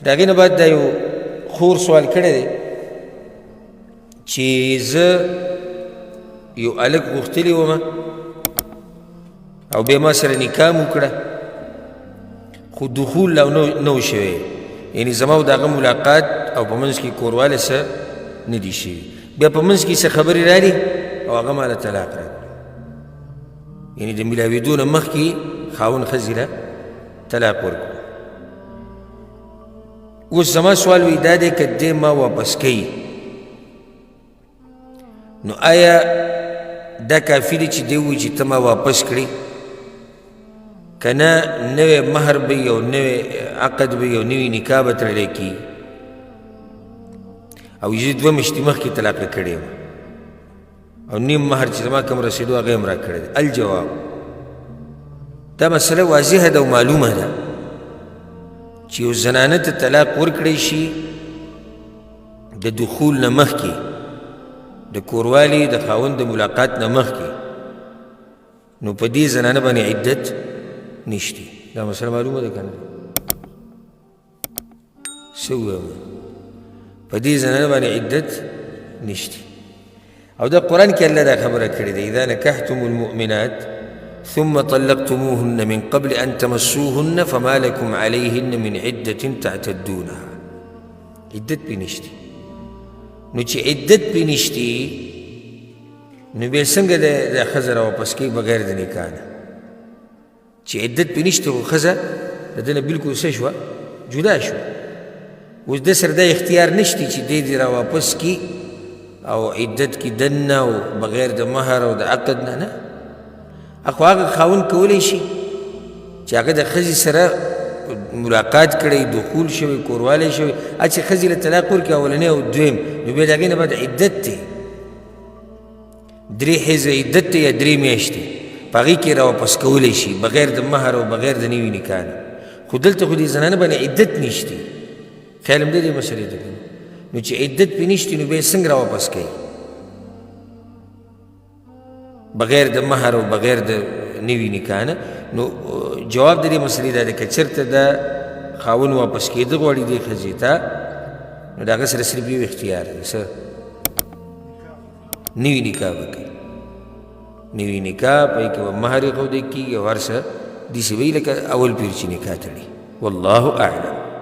د هغې نه بعد دا یو خور سوال کړی دی چې زه یو هلک غوښتلی وم او بیا ما سره نکاح مو وکړه، خو دخول لا نه و شوی، یعنې زما او د هغه ملاقات او په منځ کې کوروالی څه نه دي شوي. بیا په منځ کې څه خبرې راغلې او هغه ما له طلاق راکړو، یعنې د ملاوېدو نه مخکې خاوند ښځې له طلاق ورکړو. اوس زما سوال وي دا دی که دی ما واپس کوي نو آیا دا کافي دی چې دی ووایي چې ته ما واپس کړې، که نه نوی مهر به یو نوی عقد به یو نوی نکاح به تړلی کېږي؟ او زه 2 میاشتې مخکې طلاقه کړې وم او نیم مهر چې زما کوم رسېدو هغه یې هم راکړی دی. الجواب، دا مسله واضحه ده او معلومه ده چې یو زنانه ته طلاق ورکړی شي د دخول نه مخکې، د کوروالي د خاوند د ملاقات نه مخکې، نو په دې زنانه باندې عدت نشته. دا مسله معلومه ده که نه؟ څه ووایم؟ په دې زنانه باندې عدت نشته. او دا قرآن کې الله دا خبره کړې ده، اذا نکحتم المؤمنات ثم طلقتموهن من قبل أن تمسوهن فما لكم عليهن من عدة تعتدونها. عدت پې نشته. نو چې عدت پې نشته نو بیا څنګه د ښځه راواپس کوي بغیر د نکاح نه؟ چې عدت پې نشته خو ښځه د ده نه بلکل څه شوه؟ جدا شوه. اوس ده سره دا اختیار نشته چې دی دې راواپس کړي او عدت کې دننه او بغیر د مهر او د عقد نه. نه، خو هغه خاوند کولی شي چې هغه د ښځې سره ملاقات کړی، دخول شوی، کوروالی شوی، چې ښځې له طلاق ورکړي اولنی او دویم، نو بیا د هغې نه بعد عدت دی، 3 حیضه عدت دی یا 3 میاشتې، په هغې کې راواپس کولی شي بغیر د مهر او بغیر د نوي نکاح نه. خو دلته خو دې زنانه باندې عدت نشته. خیال هم دی دې مسئلې ته که نه؟ نو چې عدت پرې نشته نو بیا یې څنګه راواپس کوي بغیر د مهر او بغیر د نوي نکاح نه؟ نو جواب د دې مسئلې دا دی که چېرته د خاوند واپس کېده غواړي دې ښځې ته، نو د هغه سره صرف یو اختیار دی، څه؟ نوي نکاح به کوي. نوي نکاح په کې به مهر ایښودل کېږي او هر څه داسې به وي لکه اول پیر چې نکاح تړي. والله اعلم.